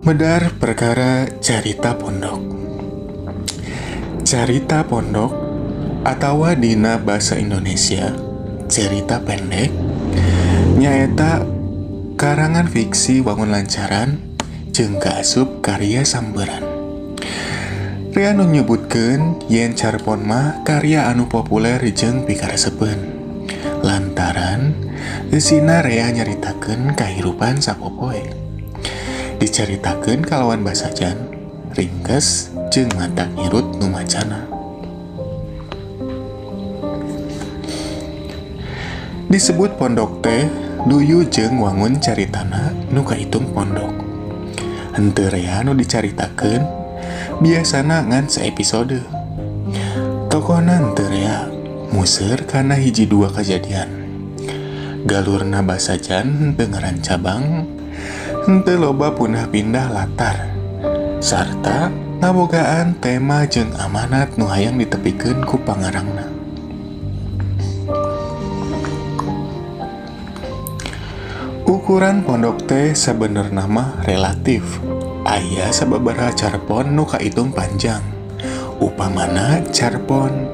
Medar perkara carita pondok. Carita pondok atawa dina basa Indonesia cerita pendek nyaeta karangan fiksi wangun lancaran jeung kaasup karya samperan. Rea nu nyebutkeun yen carpon mah karya anu populer jeung pikaresepeun lantaran eusina rea nyaritakeun kahirupan sapopoe. Dicaritakeun kalawan basajan, ringkes jeung matak ngirut nu macana. Disebut pondok teh duyu jeung wangun caritana nu kaitung pondok. Henteu rea nu dicaritakeun biasana ngan saepisode. Tokohna henteu rea museur kana hiji dua kajadian. Galurna basajan henteu ngaran cabang, henteu loba punah-pindah latar sarta ngabogaan tema jeung amanat nu hayang ditepikeun ku pangarangna. Ukuran pondok teh sabenerna mah relatif. Aya sababaraha carpon nu kaitung panjang. Upamana carpon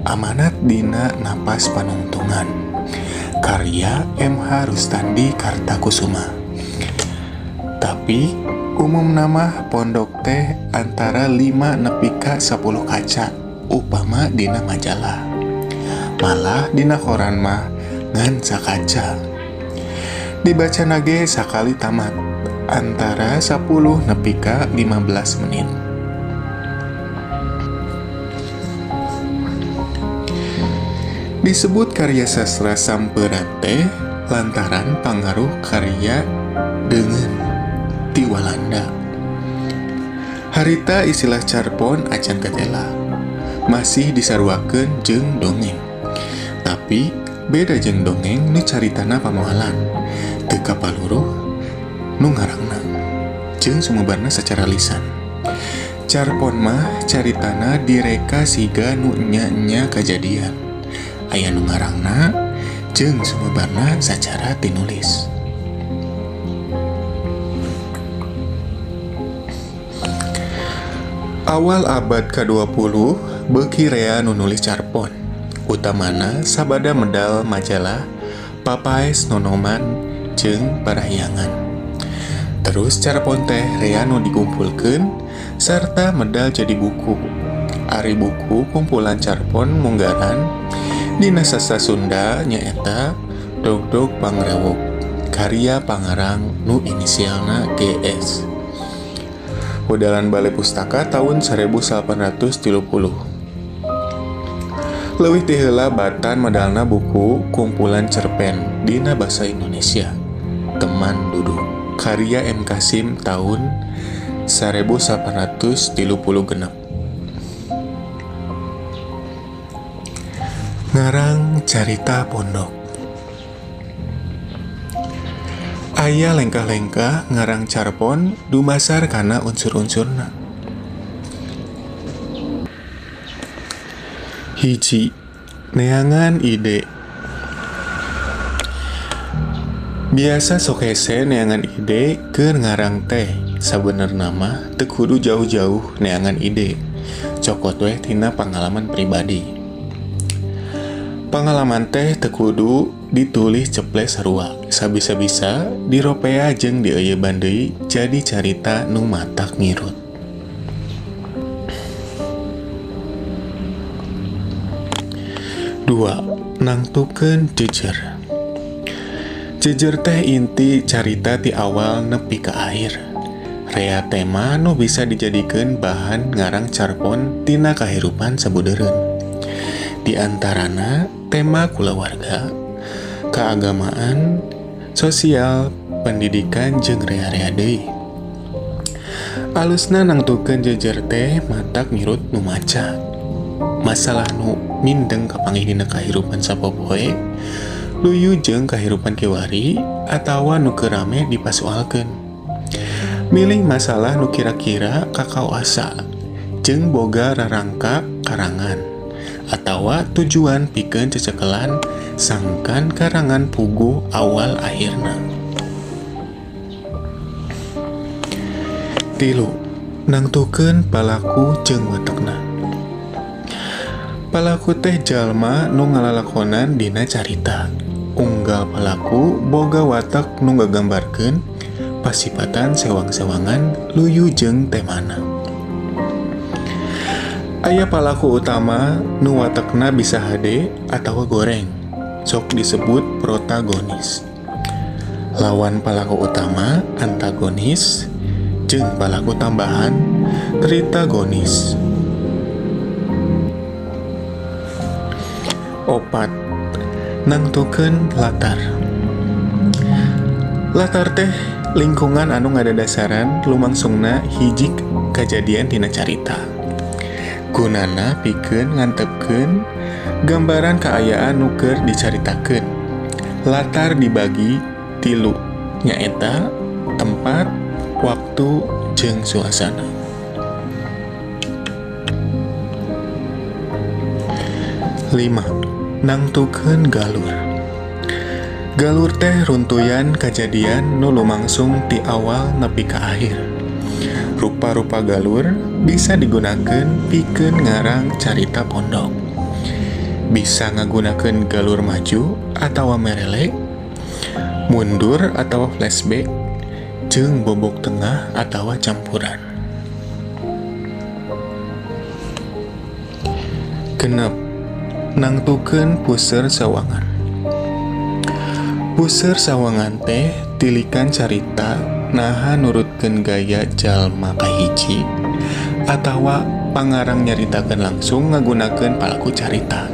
Amanat Dina Napas Panungtungan karya M.H. Rustandi Kartakusuma. Tapi umum nama pondok teh antara 5 nepi ka 10 kaca upama dina majalah. Malah dina koran mah ngan sakaca. Dibaca nage sakali tamat antara 10 nepi ka 15 menit. Disebut karya sastra samperan teh lantaran pangaruh karya dengan ti Walanda. Harita istilah carpon acan tetela masih disaruakeun jeung dongeng. Tapi beda jeung dongeng nu caritana pamoalan teu kapaluruh nu ngarangna jeung sumebarna secara lisan. Carpon mah caritana direka siga nu nya-nya kajadian. Aya nu ngarangna jeung sumebarna sacara tinulis. Awal abad ke-20 beuki rea nu nulis carpon, utamana sabada medal majalah Papaes Nonoman jeung Parahyangan. Terus carpon teh rea nu dikumpulkeun sarta medal jadi buku. Ari buku kumpulan carpon munggaran dina sastra Sunda nyaeta Dogdog Pangrewok karya pangarang nu inisialna GS. Modalan Balai Pustaka tahun 1830. Leuwih ti heula batan medalna buku kumpulan cerpen dina basa Indonesia Teman Duduk karya M. Kasim tahun 1836. Ngarang carita pondok. Aya lengkah-lengkah ngarang carpon dumasar kana unsur-unsurna. Hiji, neangan ide. Biasa sok hese neangan ide keur ngarang teh. Sabenerna mah teu kudu jauh-jauh neangan ide. Cokot weh tina pangalaman pribadi. Pangalaman teh teu kudu ditulis ceples sarua, sabisa-bisa diropea jeung dieuyeban deui jadi carita nu matak ngirut. Dua, nangtukeun jejer. Jejer teh inti carita ti awal nepi ka akhir. Rea tema nu bisa dijadikeun bahan ngarang carpon tina kahirupan sabudeureun. Di antarana tema kulawarga, keagamaan, sosial, pendidikan jeung rea-rea deui. Alusna nangtukeun jejer teh matak ngirut nu maca. Masalah nu mindeng kapanggih dina kahirupan sapopoe Luyu jeung kahirupan kiwari atawa nu keur rame dipasoalkeun. Milih masalah nu kira-kira kakaoasa jeung boga rarangka karangan atawa tujuan pikeun cecekelan sangkan karangan puguh awal akhirna. 3. Nangtukeun palaku jeung watekna. Palaku teh jalma nu ngalalakonan dina carita. Unggal palaku boga watak nu ngagambarkeun pasipatan sewang-sewangan luyu jeung temana. Aya palaku utama nu watekna bisa hade atawa goreng, sok disebut protagonis. Lawan palaku utama antagonis, jeung palaku tambahan tritagonis. 4. Nangtukeun latar. Latar teh lingkungan anu ngadadasaran lumangsungna hiji kajadian dina carita. Gunana pikeun ngantepkeun gambaran kaayaan nu keur dicaritakeun. Latar dibagi 3, nyaeta tempat, waktu, jeung suasana. 5. Nangtukeun galur. Galur teh runtuyan kajadian nu lumangsung ti awal nepi ka akhir. Rupa-rupa galur bisa digunakeun pikeun ngarang carita pondok. Bisa ngagunakeun galur maju atawa merele, mundur atawa flashback, jeung bobok tengah atawa campuran. 6. Nangtukeun puseur sawangan. Puseur sawangan teh tilikan carita naha nurutkeun gaya jalma kahiji atawa pangarang nyaritakeun langsung ngagunakeun palaku carita.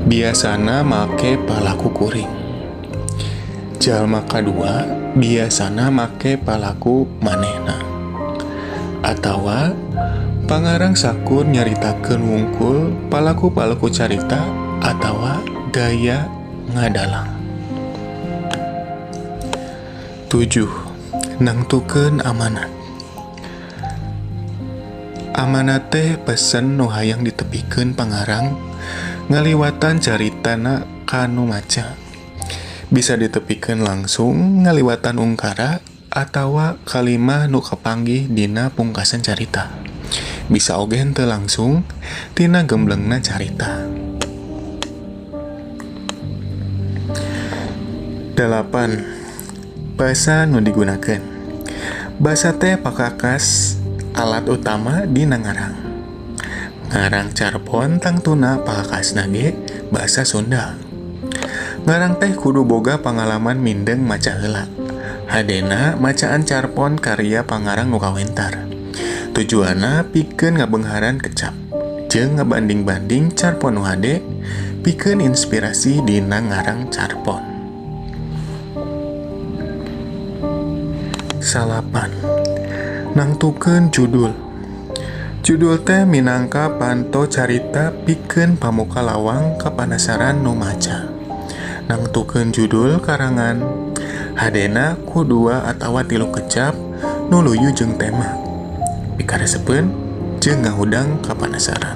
Biasana make palaku kuring. Jalma kadua biasana make palaku manehna. Atawa pangarang sakur nyaritakeun wungkul palaku-palaku carita atawa gaya ngadalang. 7. Nangtukeun amanat. Amanat teh pesen nu hayang ditepikeun pangarang ngaliwatan caritana ka nu maca. Bisa ditepikeun langsung ngaliwatan ungkara atawa kalimah nu kapanggih dina pungkasan carita. Bisa oge henteu langsung tina gemblengna carita. 8. Basa nu digunakeun. Basa teh pakakas alat utama dina ngarang. Ngarang carpon tangtuna pakakasna ge basa Sunda. Ngarang teh kudu boga pangalaman mindeng maca heula. Hadena macaan carpon karya pangarang nu kawentar. Tujuanna pikeun ngabengharan kecap jeung ngabanding-banding carpon nu hade pikeun inspirasi dina ngarang carpon. 9. Nangtukeun judul. Judul teh minangka panto carita pikeun pamuka lawang kapanasaran nu maca. Nangtukeun judul karangan hadena ku 2 atawa 3 kecap nu luyu jeung tema. Pikaresepeun jeung ngahudang kapanasaran.